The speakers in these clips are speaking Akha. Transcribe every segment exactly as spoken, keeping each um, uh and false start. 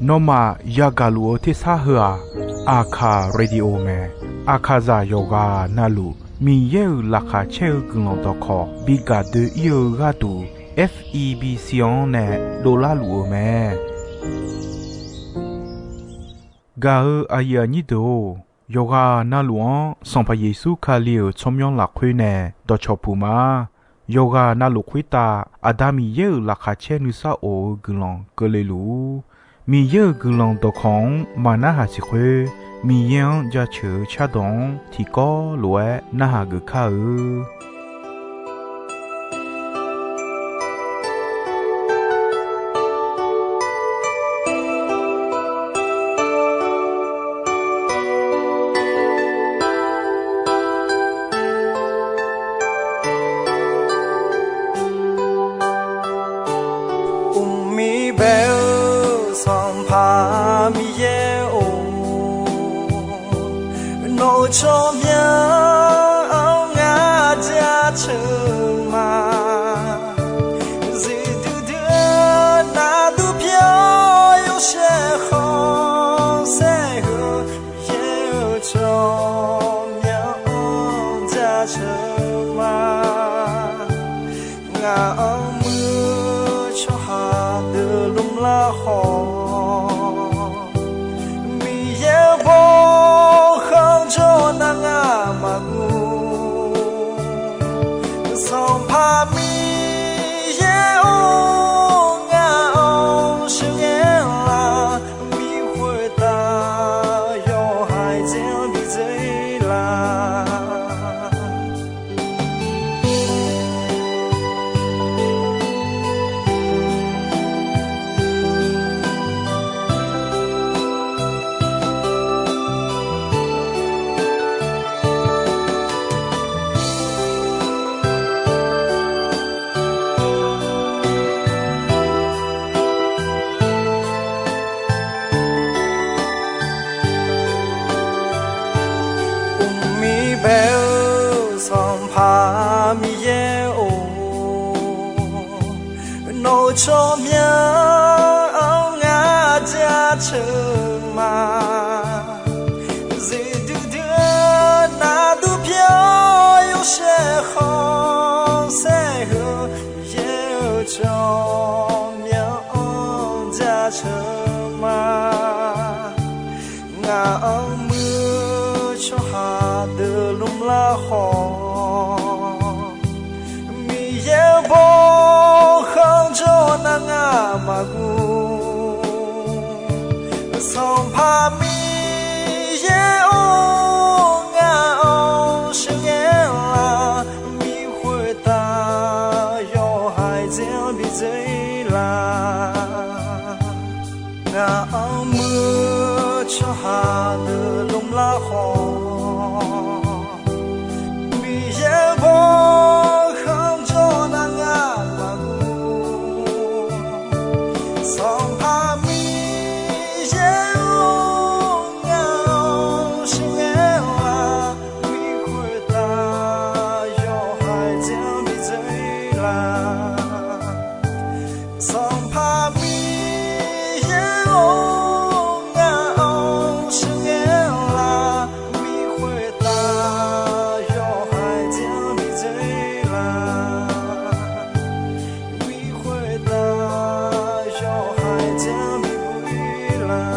Nawmaf yagaq luf-eu tersar heu-aq, Aqkaq Radio mae. Aqkaqzaq yawqghaq navluf Miqyaer-euq laqkhaq caer-eu guiqlanq dawqkawq bi gaq doe-ir-eu gharduq, F E B C-anr nae dovlar luf-eu mae. Gaq-eu aqyuif aqnyir deuq-or, yawqghaq navluf-anr Sanqpaq Yeqsur Kali-euq tsawrmyanr lafkhoer nae dawqcawq puq ma. Yawqghaq navluf khoertav Aqda Miqyaer-euq laqkhaq caer nuisar of-eu guiqlanq keuvle luf-ur. Miqyaer-euq guiqlanq dawqkawq-anr maqnarhaq siq khoer, Miqyaer-anr jaceuq-eu cardawq-anr tiqkawv lof-aer narhaq geuf kar-eu. Uqmir bae-eu Sanqpaq Miqyaer-or, nawq-euq tsawrmyanr-anr ngar jaceuq ma. Zifduidui-eu nardur pyawr yawshaef khanqsaer heu, Miqyaer-euq tsawrmyanr-anr jaceuq ma. Ngaq-anr muir-eu tsawrhaq deuq lmlar khawf, Miqyaer-euq bawkhanq jawr nar ngar maqguv. Sanqpaq Miqyaer-or, ngaq-anr sheuqghae lar, mi khoertav yawhaiq dzaer-anr bi dzaer lar. Uqmir bae-eu Sanqpaq Miqyaer-or, nawq-euq tsawrmyanr-anr ngar jaceuq ma. Zifduidui-eu nardur pyawr yawshaef khanqsaer heu, Miqyaer-euq tsawrmyanr-anr jaceuq ma. Ngaq-anr muir-eu tsawrhaq deuq lmlar khawf, Miqyaer-euq bawkhanq jawr nar ngar maqguv. Sanqpaq Miqyaer-or, ngaq-anr sheuqghae lar, mi khoertav yawhaiq dzaer-anr bi dzaer lar. Ngaq-anr muir-eu tsawrhaq deuq lmlar khawf, Miqyaer-euq bawkhanq jawr nar ngar maqguv. Sanqpaq Miqyaer-or, ngaq-anr sheuqghae lar, mi khoertav yawhaiq dzaer-anr bi dzaer lar. Sanqpaq Miqyaer-or, ngaq-anr sheuqghae lar, mi khoertav yawhaiq dzaer-anr bi dzaer lar. Mi khoertav yawhaiq dzaer-anr bi dzaer lar.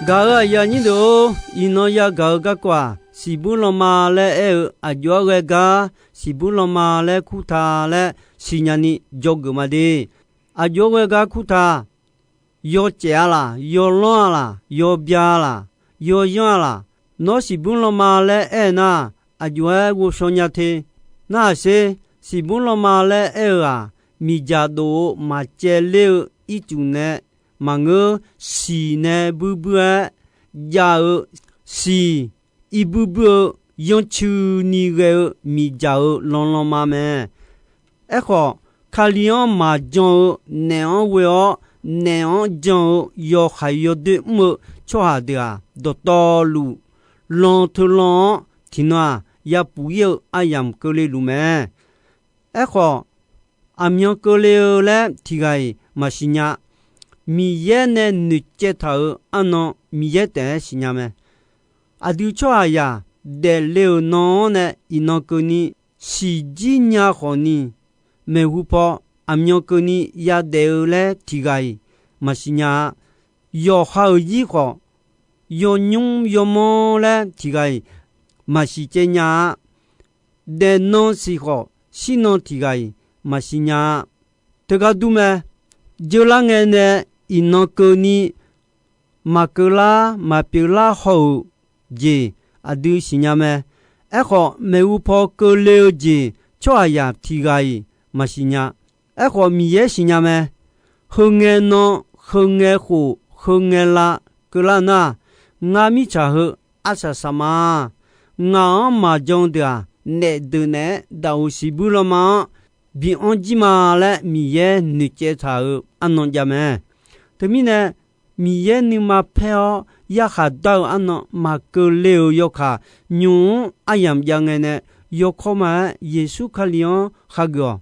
Gaq-euq aqyuif aqnyir deuq-or, iqnan yagaq-eu garkawv-aq, siqbur lanma laer aer-eu aqjox-aer ghae gar siqbur lanma laer kurtaq laer siqnya ni dzawgeuf ma de. Aqjox-aer ghae gar kurtaq, yawcaef-a laq, yawlanr-a laq, yawbya-a laq, yawyanr-a laq, nawr siqbur lanma laer aer-eu nar, aqjox-aer ghovshaw nya te. Narhaq sher, siqbur lanma laer aer-eu-aq, miqdzaq dof-eu maqcaevler-eu ircuf nae maqngeur. Siq nae buibuir-aer jav-eu siq, irbuir buir-eu yanrcuini ghae-eu miqdzaq-eu lanlan ma mae. Aerkhawf, Kali-anr maqjan-eu naef-anr ghoe-awr, naef-anr jan-eu yawhaiq yawdoer mr-eu tsawrhaq deuq-aq, dawqtawvluf lan teulan-anr tiqnan-aq, yapuf ir-eu aryamq keuvle luf mae. Aerkhawf, aqmyan keuvle-eu laer tiqghaq-iq maqsiq nya. Miqyaer nae noeqcaev taq-euq arnan Miqyaer taef-aer siqnya mae. Aqdui tsawrhaqzaq daefle-euq nan-anr nae iqnan keuvni siqjir nya khawfni, maeqhu paw aqmyan keuvni yadaef-eu laer tiqghaq-iq maqsiq nya-a. Yawqha-euq zir khawf, yawnymr yawmanr laer tiqghaq-iq maqsiq caev nya-a. Daefnan siq khawf, shirnan tiqghaq-iq maqsiq nya-a. Teugar dur mae. Dzeurlar ngae nae iqnan keuvni maqkeuv lar maqpyeuf lar haw-euq jeq aqdui siqnya mae. Aerkhawf, maeqhu paw keuvle-eu jeq tsawrhaqzaq tiqghaq-iq maqsiq nya. Aerkhawf, Miqyaer siqnya mae. Heu ngae nan, heu ngae khof, heu ngae lav keuvlar nar, ngar mirtsaq heu arsaq saq ma. Ngaq-anr maqjan deuq-aq, naef deuq naeq-aer daqoq siqbuir lanma-anr bi anr jir ma laer Miqyaer noeqcaev taq-euq arnan jav mae. Teumirnae, Miqyaer nuima paer-awr yarkhaq dar-eu arnan maqkeuv le-euq yawkaq nymq-mr aryamq jav ngae nae, yawkawr ma-aer Yeqsur Kali-anr hageuf-awq.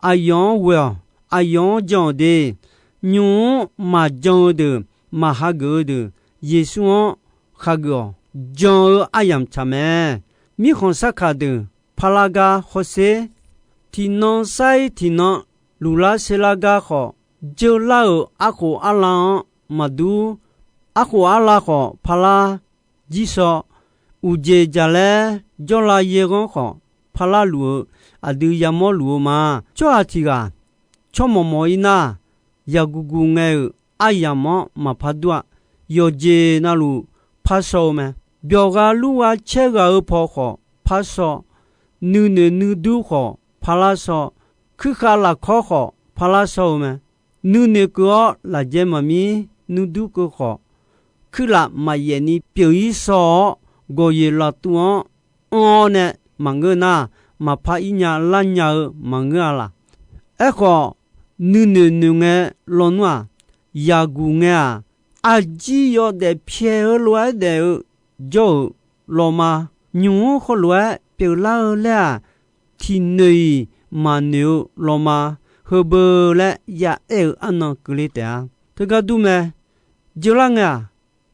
Aqyawf-anr ghoe-awq. Aqyawf-anr jan-awq de. Nymq-mr maqjan-eu deuq, maqhageuf-eu deuq, Yeqsur-anr hageuf-awq. Jan-eu aryamq tsaq mae. Mirkhanq sarkaq deuq parlar gar hawsher. Tiqnan sair tiqnan luflar serlar gar khawf, dzeurlar-euq arkhof arlav-anr maqdur. Arkhof arlav khawf parlar jir shaw. Uqjeq jaqlaer jawrlav yaerghanr khawf parlar luf-eu, aqdui yamawr luf-eu ma. Tsawrhaq tiq ghaq tsawrmawq mawq-ir nar, yaqguq guq ngae-euq aryamq-anr maqpar dur-a. Yawqjeq navluf par shaw-eu mae. Byawqgha lur gha caer ghaq-eu paw khawf par shaw. Nuinoeq nuidur khawf parlar shaw. Kuirkhav lafkawr khawf parlar shaw-eu mae. Nuinoeq keuv-awr lafjaer maqmir nuidur keuv khawf, kuirlaf maqyaef ni pyeuf-ir shaw-awr, gawqyeq laftuv-anr anr-awr nae maqngeur nar, maqpar ir nya lar nya-eu maqngeur-a laq. Aerkhawf, nuinoeq noeq ngae lawnmr-aq, yaqguq ngae-aq, arjir yawdaef pyaeq-eu lof-aer daef-eu jawr-euq lawma, nymq-mr heulof-aer pyeuflar-eu laer-aq, tiqnoeq-iq maqnoeq-eu lawma, heubeu laer yaaer-eu arnan keuvle taef-a. Teugar dur mae. Dzeurlar ngae-aq,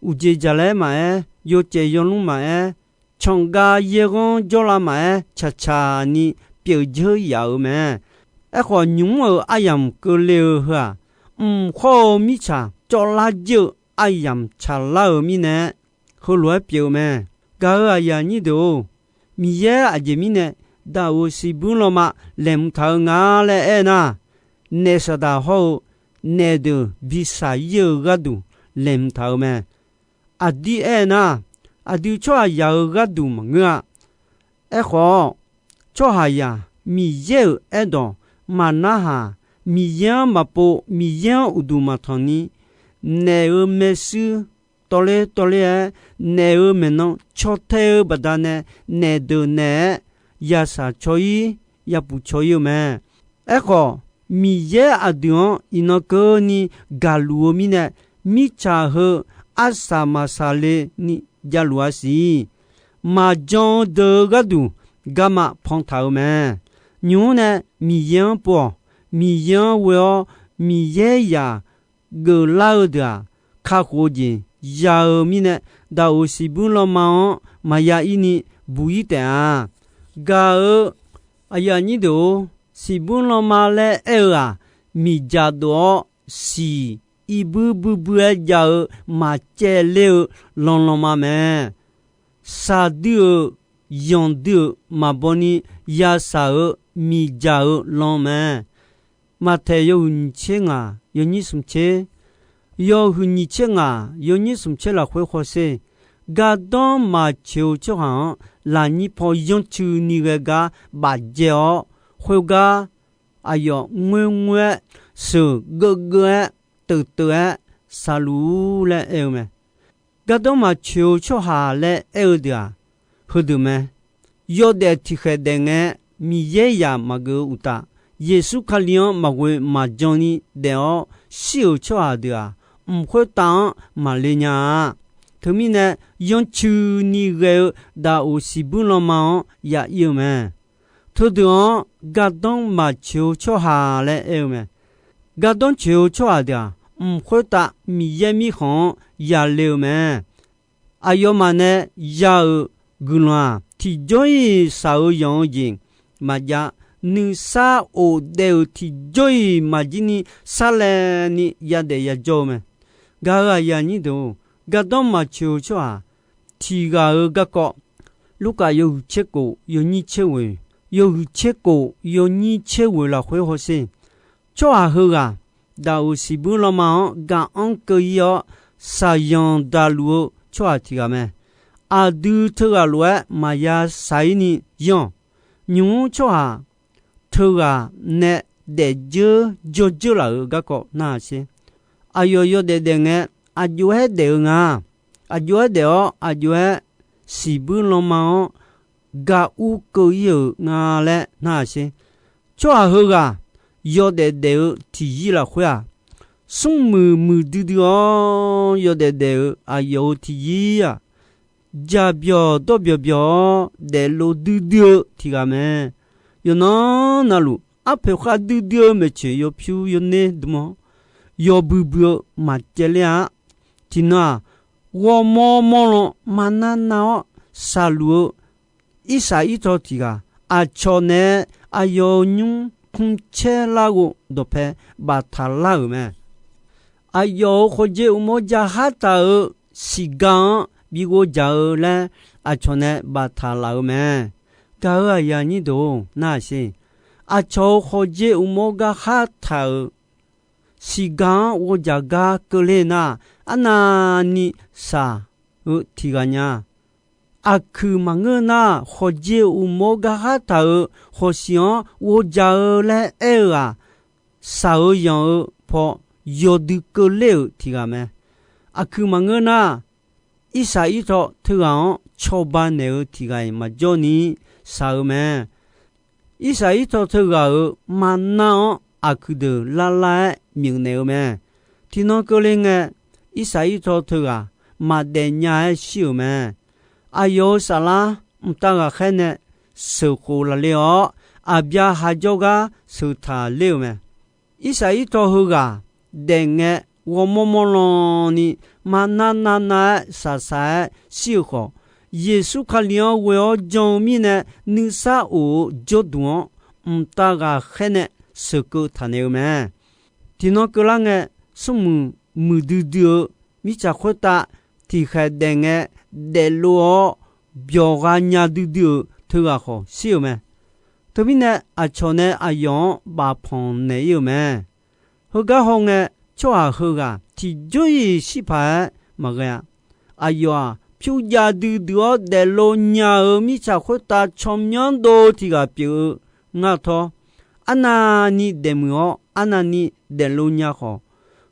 uqjeq jaqlaer maqaer, yawcaef yawlmr maqaer, canqgav yaerghanr jawrlav maqaer, caqcaq ni pyeuf dzeur yaf-euq mae. Aerkhawf, nymq-mr-euq aryamq keuvle-eu heu-aq, mq khawr-eu mirtsaq cawvlar jir-eu aryamq tsaqlar-euq mirnae, heulof-aer pyeuf-eu mae. Gaq-euq aqyuif aqnyir deuq-or, Miqyaer aqjeq mirnae daqoq siqbuir lanma laeqhmq taq-eu nga laer aernar, naef saqdaq hawr-eu naef deuq bi shaq-ir-eu gharduq laeqhmq taq-eu mae. Aqdir aernar, aqdui tsawrhaqzaq-euq gharduq maqngeur-a. Aerkhawf, tsawrhaqzaq Miqyaer-euq aerdawq maqnarhaq, Miqyaer-anr maqpov, Miqyaer-anr uqduq maqtanq ni, naef-euq maershuir tawvler tawvler-aer, naef-euq maeqnan caw tae-eu baqdanae, naef deuq naeq-aer yashaq caw-ir, yapuf caw-ir-eu mae. Aerkhawf, Miqyaer aqdui-anr iqnan keuvni gaqluf-eu mirnae, mirtsaq heu arsaq maqsaq le ni javluf-a siq. Maqjan-eu deuq-eu gharduq garma pantaq-eu mae. Nymq-mr nae Miqyaer-anr pov-awq. Miqyaer-anr ghoe-awr, Miqyaer yaq geuflar-eu deuq-aq, kakhof-eu jeq ya-eu mirnae, daqoq siqbuir lanma-anr maqya ir ni buq-ir taef-a. Gaq-euq aqyuif aqnyir deuq-or, siqbuir lanma laer aer-eu-aq, miqdzaq dov-awr siq irbuir buibuir-aer jav-eu maqcaevler-eu lanlanma mae. Shaqdui-euq, yanqdui-euq maqbaw ni yashaq-euq miqdzaq-euq lan mae. Maqtaeq yawhuiq nyiq tser ngaq yawnyir smq tser, yawhuiq nyiq tser ngaq yawnyir smq tser lafkhoer hawsher. Gardanr maqtsoeq-eu tsawrhaq-anr lafnyir paw yanrcuini ghae gar bafdzae-awr, khoergar aqyawf ngoerngoer-aer, sheuq geuvgeuv-aer, teufteuv-aer, shaqluf-ur laer aer-eu mae. Gardanr maqtsoeq-eu tsawrhaq laer aer-eu deuq-aq, heudeuq mae. Yawdaef tiqkhaeq daef ngae, Miqyaer zaq maqgeuf-eu uqtaf, Yeqsur Kali-anr maqghoe maqjan ni daef-awr shir-euq tsawrhaq deuq-aq, mq khoertav-anr maqle nya-a. Teumirnae, yancuini ghae-eu daqoq siqbuir lanma-anr ya ir-eu mae. Teudeuq-anr gardanr maqtsoeq-eu tsawrhaq laer aer-eu mae. Gardanr tsoeq-eu tsawrhaq deuq-aq, mq khoertav Miqyaer mirkhanq-anr yale-eu mae. Aqyawfmaf nae ya-euq guiqlanq-aq, tiqjawr-iq shaq-eu yanq-eu jeq maqjav. Nuisar of daef-euq tiqjawr-iq maqjir ni sarlaevni yadaef yajawr-eu mae. Gaq-euq aqyuif aqnyir deuq-or, gardanr maqtsoeq-eu tsawrhaq tiq ghaq-euq garkawv, Lurkaf yawhuiq tser kof yawnyir tser ghoeq, yawhuiq tser kof yawnyir tser ghoeq lafkhoer hawsher. Tsawrhaq heughaq daqoq siqbuir lanma-anr gaq-anr keuv-ir-awr, shaqzanq daqluf-eu tsawrhaq tiq ghaq mae. Aqdui teughaq lof-aer maqya shaq-ir ni yanr-awq. Nymq-mr tsawrhaq teughaq nae daefdzeur jawrdzeur laf-euq garkawv narhaq sher. Aqyawf yawdaef daef ngae, aqjox-aer daef-eu nga. Aqjox-aer daef-awr aqjox-aer siqbuir lanma-anr gaq ur keuv-ir-euq nga laer narhaq sher. Tsawrhaq heughaq yawdaef daef-eu tiqzir lafkhoer-aq, smrmuiq muiqdui dui-awr yawdaef daef-eu aqyawf-euq tiqzir-aq, jaqbyawq dawrbyawq byawq-awr daeflov duidui-eu tiq ghaq mae. Yawqnan navluf, arpoeq khav duidui-eu maeqtsoeq yawpyur yawner dm-awr, yawbui bui-eu maqcaevler-a. Tiqnan-aq, ghawrmawr mawrlan maqnar nar-awr shaqluf-eu Irsaq Irtaw tiq ghaq, aqcawq nae aqyawf-euq nymr kmr caer lar ghov dawqpae baftaq lar-euq mae. Aqyawf-euq khawqjeq uqmov jaqkhar taq-euq siqgar-anr bi ghovdzaq-eu laer aqcawq nae baftaq laf-eu mae. Gaq-euq aqyuif aqnyir deuq-or, narhaq sher. Aqcawq-euq khawqjeq uqmov garkhar taq-euq siqgar-anr ghovdzaq gar keuvler nar, arnavni shaq-eu tiq ghaq nya. Aqkuiq maqngeur nar, khawqjeq uqmov garkhar taq-euq khawqshiq-anr ghovdzaq-eu laer aer-eu-aq, shaq-eu yanq-eu paw yawdui keuvler-euq tiq ghaq mae. Aqkuiq maqngeur nar, Irsaq Irtaw teughaq-anr cawba naeq-eu tiq ghaq-iq maqjawr ni shaq-eu mae. Irsaq Irtaw teughaq-euq maqnar-anr aqkuiq deuq lar lar-aer myeuf naeq-eu mae. Tiqnan keuvle ngae, Irsaq Irtaw teughaq maqdaef nya-aer shir-euq mae. Aqyawf-euq saflar mqtav ghaqkhaer nae sheuqkhof lafle-awr, Aqbyaqhaq jawrgar sheuqtaq ler-euq mae. Irsaq Irtaw heughaq daef ngae, ghawrmawr mawrlan ni maqnar nar nar-aer shaqshaq-aer shir-euq khawf, Yeqsur Kali-anr ghoe-awr jan-eu mirnae, nuisar of-eu jawrduq-anr mqtav ghaqkhaer nae sheuqkeuv taqnaeq-eu mae. Tiqnan keuvlar ngae, smrmuiq muiqdui dui-eu mirtsaq khoertav tiqkhaeq daef ngae, daeflov-awr byawqgha nya duidui-euq teughaq khawf shir-euq mae. Teumirnae, aqcawq nae aqyawf-anr bafpanq naeq-ir-euq mae. Heugar hawngae, tsawrhaq heughaq tiqjawr-iq shir paq-aer maqghae-a. Aqyawf-aq, pyur jav duidui-awr daeflov nya-eu mirtsaq khoertav tsawrmyanr dov tiq ghaq pyeuf-eu ngar tawr, arnavni daefmuiq-awr arnavni daeflov nya khawf,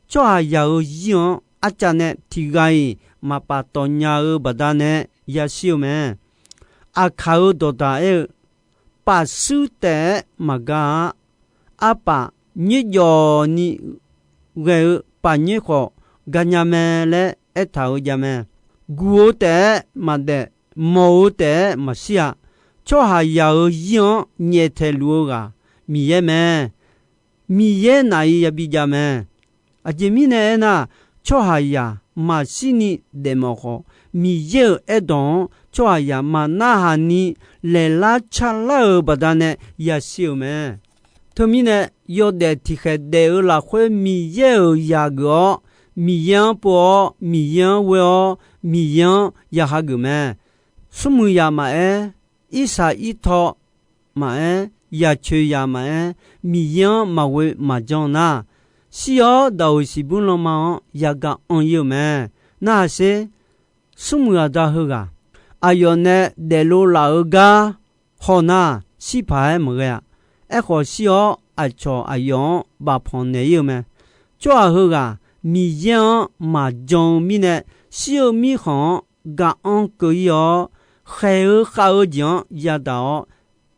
tsawrhaqzaq-euq zir-anr arcav nae tiq ghaq-iq maqpaf tawf nya-eu baqdanae yashir-eu mae. Aqkaq-euq dawqdaq aer-eu, pafshuir taef-aer maqgar-a. Arpaf nyoerjawf ni ghae-eu pafnyoer khawf ganya mae laer aertaq-eu jav mae. Guq-eu taef-aer maqdaef, mawq-eu taef-aer maqshir-a. Tsawrhaqzaq-euq zir-anr nyaeftaeq luf-eu ghaq Miqyaer mae. Miqyaer naf-iq yabi jav mae. Aqjeq mirnae aernar, tsawrhaqzaq maqshirni daefmawf khawf, Miqyaer-euq aerdawq-anr tsawrhaqzaq maqnarhaq ni laeqlar carlar-euq baqdanae yashir-euq mae. Teumirnae, yawdaef tiqkhaeq daef-eu lafkhoer Miqyaer-euq zaq geuf-awr, Miqyaer-anr pov-awr, Miqyaer-anr ghoe-awr, Miqyaer-anr ya hageuf mae. Smrmuiq zaq maqaer, irsaq irtaw maqaer, yaqcoeq zaq maqaer, Miqyaer-anr maqghoe maqjan nar, shir-awr daqoq siqbur lanma-anr yagaq anr-ir-eu mae. Narhaq sher, smrmuiq aqda heughaq, aqyawf nae daeflov laf-eu gar haw nar, shir paq-aer maqghae-a. Aerkhawf, shir-awr aqcawq aqyawf-anr bafpanq naeq-ir-eu mae. Tsawrhaq heughaq Miqyaer-anr maqjan-eu mirnae, shir-eu mirkhanq-anr gaq-anr keuv-ir-awr, khaeq-eu khav-eu jeq-anr yadaq-awr,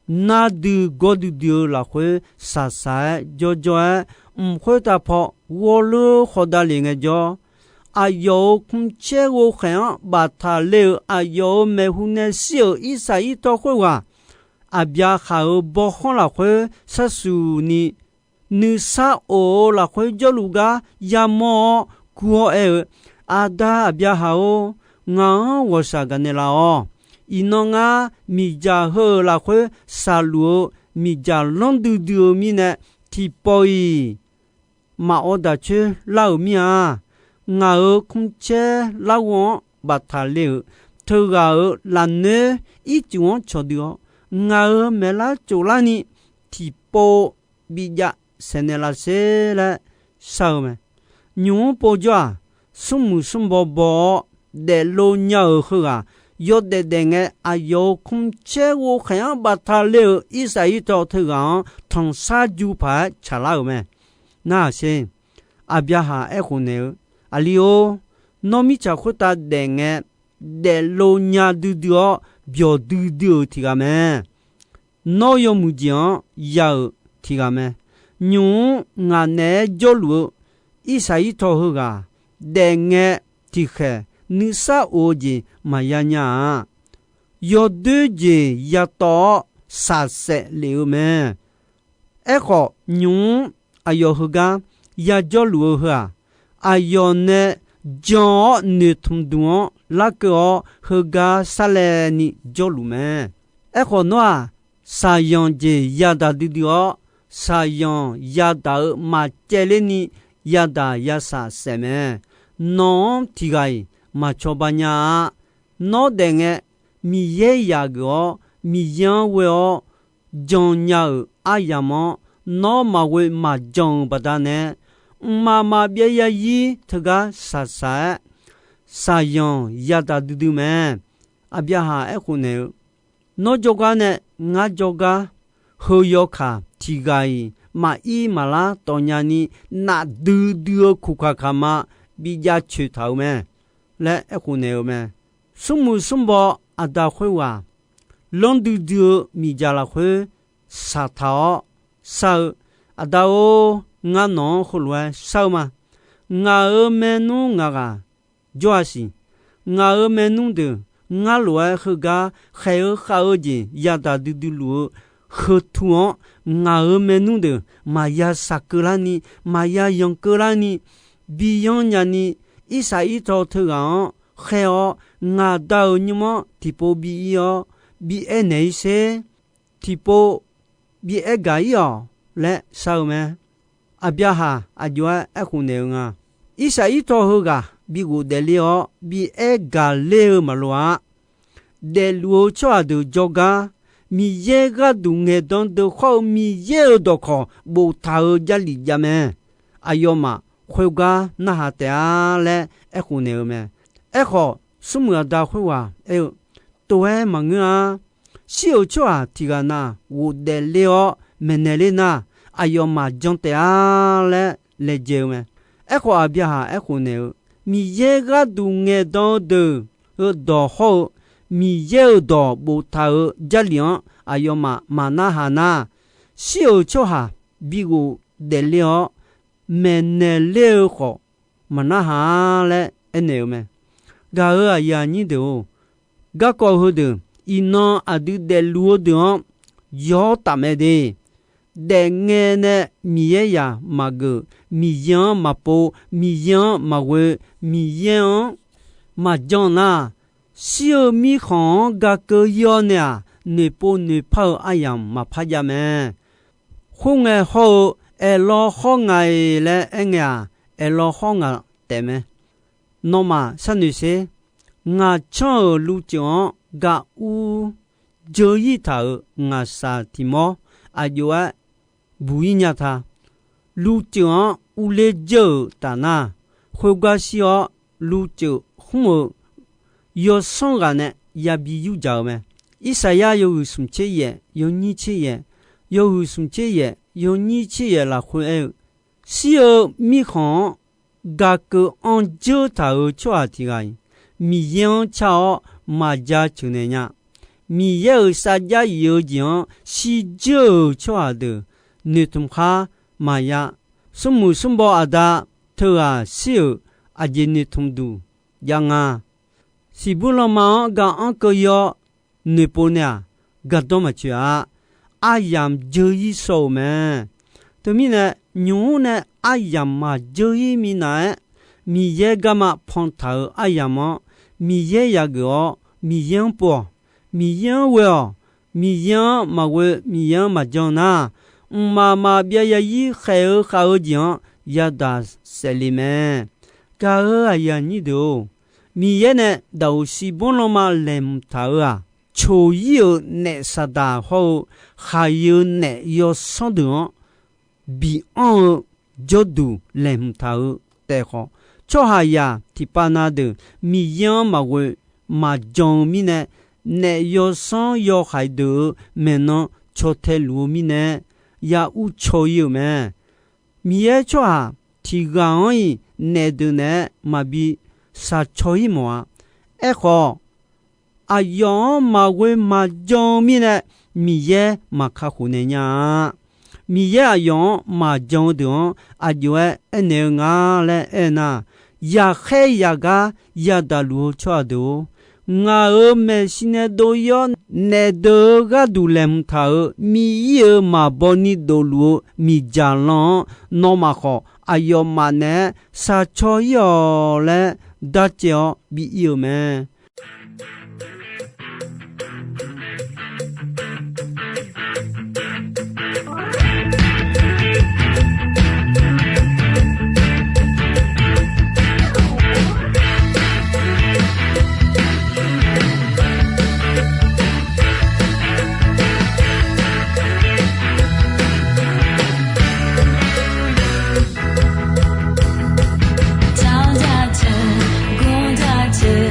nar dui gawr duidui-eu lafkhoer shaqshaq-aer jawrjawr-aer, mq khoertav paw ghawrleur khawdav lef ngaejawr, aqyawf-euq kmrcaer ghovkhaeq-anr baftaq le-euq aqyawf-euq maeqhu nae shir-euq Irsaqir tawv khoerghaq, Aqbyaqhaq-euq bawkhanr lafkhoer sharsuq ni, nuisar of-eu lafkhoer jawrluf gar yamawr-awr kur-awr aer-eu, Aqda Aqbyaqhaq-or, ngaq-anr ghawqshaq gaqnaeq laf-awq. Iqnan ngar miqdzaq heu-euq lafkhoer shaqluf-eu miqdzaq lanr duidui-eu mirnae, tiqpawf-iq maqawv daq coer lar-euq mir-a. Ngaq-euq kmrcaer larghov-anr baftaq le-euq teughaq-euq lafnoer ircuf-anr cawqdui-awr, ngaq-euq maeqlar tsoflarni tiqpov bijav saeqnaeq laf sher laer shar-eu mae. Nymq-mr povjawr-aq, smrmuiq smrbaw baw-awr daeflov nya-euq heughaq yawdaef daef ngae, aqyawf-euq kmrcaer ghovkhaeq-anr baftaq le-euq Irsaqir tawv teughaq-anr tanqsar ju paq-aer tsaqlar-euq mae. Narhaq sher. Aqbyaqhaq aerkhof naeq-eu, Aqli-or, nawr mirtsaq khoertav daef ngae, daeflov nya duidui-awr byawq duidui-euq tiq ghaq mae. Nawr yawmuiq jeq-anr ya-euq tiq ghaq mae. Nymq-mr ngaq naeq-aer jawrluf-eu Irsaqir tawv heughaq daef ngae, tiqkhaeq nuisar of-eu jeq maqya nya-a. Yawdoer jeq yatawv-awr shaqsaef lef-eu mae. Aerkhawf, nymq-mr aqyawf heugar yajawrluf-eu heu-aq, aqyawf nae jan-awr noeqtmq dmq-anr larkeuv-awr heugar sarlaevni jawrluf mae. Aerkhawf, nawr-aq, shaqzanq jeq yadaq duidui-awr, shaqzanq yadaq-eu maqcaevler ni yadaq yashaq saef mae. Nawq-anr tiq ghaq-iq maq cawba nya-a. Nawr daef ngae, Miqyaer yaq geuf-awr, Miqyaer-anr ghoe-awr jan nya-euq aryamq-anr, nawr maqghoe maqjan-euq baqdanae, mqmaq maqbyav zarzir teugar shaqshaq-aer, shaqzanq yadaq duidui mae. Aqbyaqhaq aerkhof naeq-eu, Nawr jawrgar nae ngar jawrgar, heu yawkaq tiq ghaq-iq maqir maqlar tawfnya ni, nafdui dui-eu kuqkaq kaqma bi jav coeq taq-euq mae laer aerkhof naeq-eu mae. Smrmuiq smrbaw aqda khoerghaq lanr duidui-eu miqdzaq lafkhoer shaqtaq-awr shar-eu, Aqda-or, ngar nawq-anr heulof-aer shar-eu ma. Ngaq-euq maernmr ngaq ghaq jawr-a siq. Ngaq-euq maernmr deuq ngar lof-aer heugar khaeq-eu khav-eu jeq yadaq duidui luf-eu heutu-anr, ngaq-euq maernmr deuq maqya shaq keuvlarni, maqya yanq keuvlarni, bi yanr nyani, Irsaqir tawv teughaq-anr khaer-awr, ngaq Da-euq nymr-anr tiqpov bi ir-awr, bi aernaeq-ir sher. Tiqpov bi aer gaq-ir-awq laer shar-eu mae. Aqbyaqhaq aqjox-aer aerkhof naeq-eu nga. Irsaqir tawv heughaq bi ghofdaef ler-awr bi aer gaq ler-eu maqloq-a. Daefluf-eu tsawrhaq deuq jawrgar, Miqyaer gharduq ngaeqdan deuq khawr-eu Miqyaer-euq dawqkawq boftaq-eu Jarlif jav mae. Aqyawfmaf khoergar narhaq taef-a laer aerkhof naeq-eu mae. Aerkhawf, smrmuiq aqda khoerghaq aer-eu, Tov-aer maqngeur-a. Shir-euq tsawrhaq tiq ghaq na ghofdaefler-awr maeqnaeq ler nar, aqyawfmaf jan taef-a laer laejae-eu mae. Aerkhawf, Aqbyaqhaq aerkhof naeq-eu, Miqyaer gharduq ngaeqdan-eu deuq-eu dawq hawr-eu, Miqyaer-euq dawq boftaq-euq Jarlif-anr aqyawfmaf maqnarhaq nar, shir-euq tsawrhaq bi ghofdaefler-awr maeqnaeq ler-eu khawf maqnarhaq-a laer aernaeq-eu mae. Gaq-euq aqyuif aqnyir deuq-or, garkawv heudeuq, iqnan aqdui daefluf-eu deuq-anr yawr taf mae de. Daefngae nae Miqyaer yaq maqgeuf, Miqyaer-anr maqpov, Miqyaer-anr maqghoe, Miqyaer-anr maqjan nar, shir-eu mirkhanq-anr gakeuv-ir-awr nae-aq, noeqpov noeqpar-eu aryamq maqpar jav mae. Khoerngae hawr-eu, aerlawr hawr nga-iq laer aerngae-aq, aerlawr hawr nga taef mae. Nawmaf sharnoeq sher. Ngaq canr-euq luvtsuif-anr gar ur dzeur-ir taq-euq ngaqshaq tiq mawr aqjox-aer buq-ir nya ta. Luvtsuif-anr urler dzeur-euq taf nar, khoergar shir-awr luvtsuif khmr-eu yawsanr ghaq nae yabi yurdzaq-eu mae. Irsaqyar yawhuiq smq tser yaef, yawnyir tser yaef, yawhuiq smq tser yaef, yawnyir tser yaef lafkhoer aer-eu, shir-eu mirkhanq-anr gaqkeuv anr dzeur taq-euq tsawrhaq tiq ghaq-iq, Miqyaer-anr car-awr maqja ceuq naeq nya. Miqyaer-euq sarjax if-eu jeq-anr shirdzeur-euq tsawrhaq deuq noeqtmq khar maqya. Smrmuiq smrbaw aqda teughaq shir-euq aqjeq noeqtmq duq jav nga. Siqbur lanma-anr ga-anr keuv-ir-awr noeqpov nae-aq, gardanr maqtsoeq-a. Aryamq dzeur-ir shaw-euq mae. Teumirnae, nymq-mr nae aryamq maqdzeur ir minav-aer, Miqyaer garma pantaq-euq aryamq-anr, Miqyaer yageuf-awr, Miqyaer-anr pov-awq. Miqyaer-anr ghoe-awq. Miqyaer-anr maqghoe, Miqyaer-anr maqjan nar, mqmaq maqbyav ya ir khaeq-eu khav-eu jeq-anr yadaq saefle mae. Gaq-euq aqyuif aqnyir deuq-or, Miqyaer nae daqoq siqbur lanma laeqhmq taq-euq-aq, coq-ir-euq naef saqdaq hawr-eu khaqyeu naef yawsanr deuq-anr bianr-eu jawrduq laeqhmq taq-eu taef khawf, tsawrhaqzaq tiqpav na deuq Miqyaer-anr maqghoe maqjan-eu mirnae, naef yawsanr yawhaiq deuq-euq maeqnan caw tae luf-eu mirnae, ya uvcaw ir-euq mae. Miqyaer tsawrhaq tiq ghaq-anr-iq naef deuq naeq-aer maqbi shaqcaw ir mawf-a. Aerkhawf, aqyawf-anr maqghoe maqjan-eu mirnae, Miqyaer maqkakhof naeq nya-a. Miqyaer aqyawf-anr maqjan-eu deuq-anr aqjox-aer aernaeq-eu nga laer aernar, yaqkhaer yaqgar yadaq luf-eu tsawrhaq deuq-or, ngaq-euq maeqshi nae dov-ir-awr naef deuq-euq gharduq laeqhmq taq-euq Miqyaer-euq maqbaw ni dofluf-eu miqdzaq lan-anr nawmaf khawf aqyawfmaf naeq-aer shaqcaw ir-awq laer darcaev-awr bi ir-eu mae. Tawq daq teu, gor daq teu,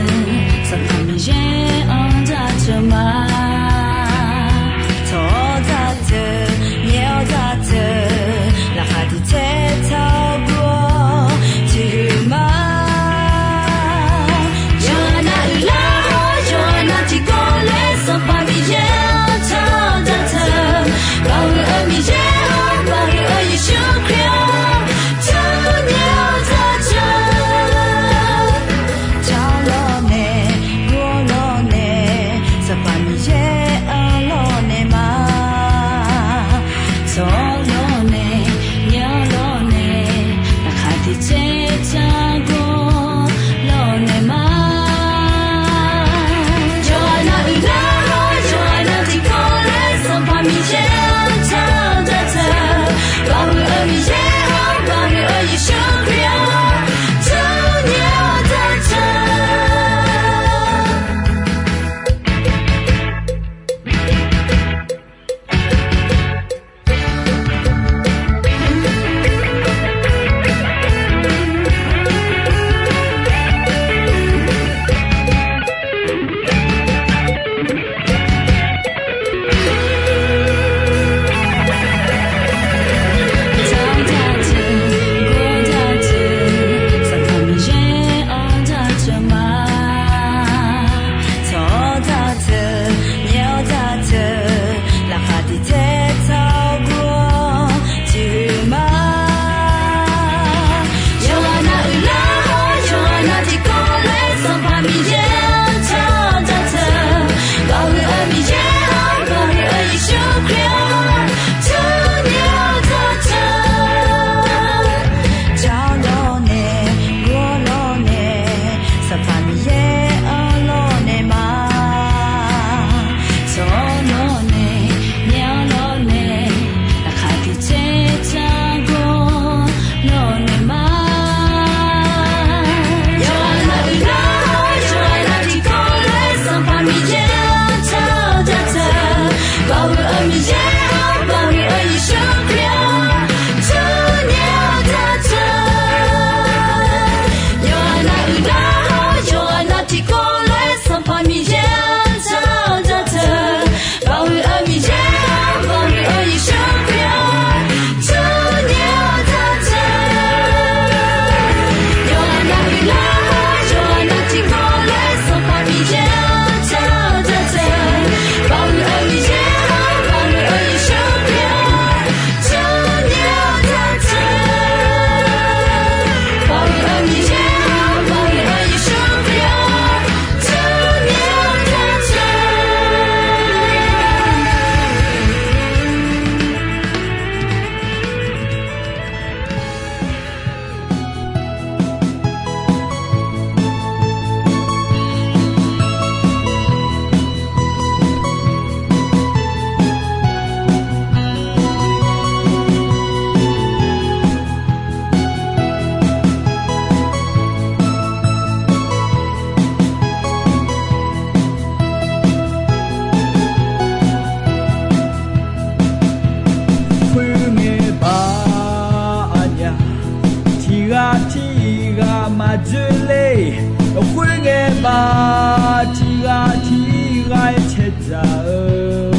Dzoerle-euq khoerngae baq, tiqghaq tiqghaq-aer caedzaq-eu,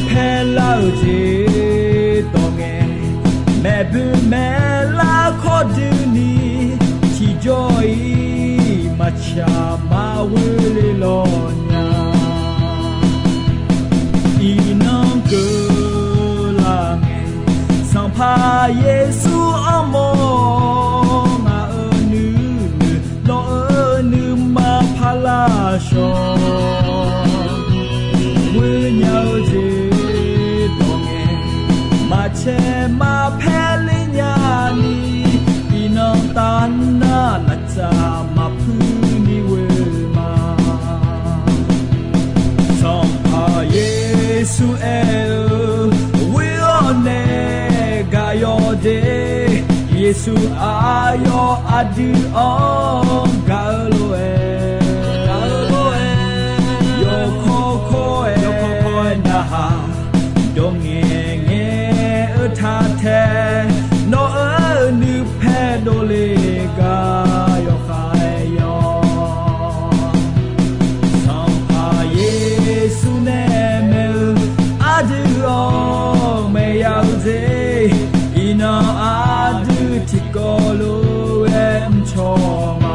paerlar-eu jeq dawq ngae, maeqboe maeqlar kawrdui ni, tiqjawr-iq maqtsaq maqghoe le lawq nya. Iqnan keuvlar ngae, Sanqpaq Yeqsur armawr ngaq-euq nuinoeq, nawq-euq nuima parlar shawq, ghoenya-eu jeq dawq ngae, maqcae maqpaer ler nya ni, iqnan tavnar laftsaf maqpuir ni ghoe ma. Sanqpaq Yeqsur aer-eu, ghoer-awr nae gaq yawq de, Yeqsur aqyawf aqdui-anr gaq-eu lof-aer, gaq-eu lof-aer, yawkawr kawr-aer, yawkawr kawr-aer narhaq, dawqngaeq ngaeq-eu taq tae, nawq-euq nuipae dovle gar yawkhav-aer yawq. Sanqpaq Yeqsur nae maeq-eu, aqdui-anr maeqya-eu jeq, iqnan aqdui tiqkawv lof-aer mrcaw ma.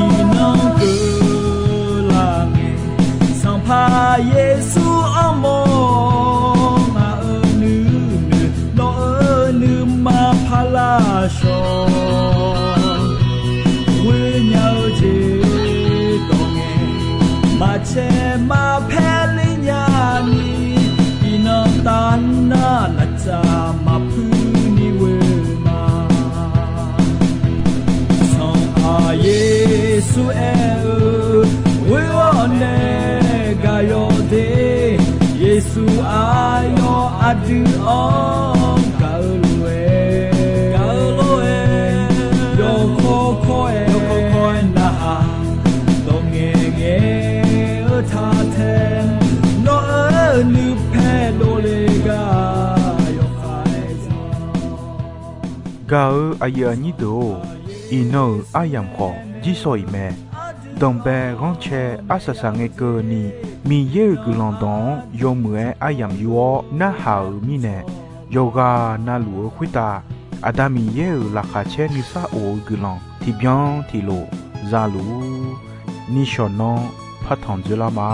Iqnan keuvlar ngae, Sanqpaq Yeqsur armawr ngaq-euq nuinoeq, nawq-euq nuima parlar shawq, ghoenya-eu jeq dawq ngae, maqcae maqpaer ler nya ni, iqnan tavnar laftsaf maqpuir ni ghoe ma. Sanqpaq Yeqsur aer-eu, ghoer-awr nae gaq yawq de, Yeqsur aqyawf aqdui-anr gaq-eu lof-aer, gaq-eu lof-aer, yawkawr kawr-aer, yawkawr kawr-aer narhaq, dawqngaeq ngaeq-eu taq tae, nawq-euq nuipae dovle gar yawkhav-aer yawq. Gaq-eu aqyuif aqnyir deuq-or, iqnan-euq aryamq khawf jirsawq iq mae. Danqbae ghanrcae arsaq saq ngae keuvni, Miqyaer-euq guiqlanq dawq-anr yawmuiq-aer aryamq yur-awr narhaq-euq mirnae, yawqghaq navluf-eu khoertav Aqda Miqyaer-euq laqkhaq caer nuisar of-eu guiqlanq tiqbyan tiqlof za luf-ur. Nishawq nanr partanq dzoerlar ma.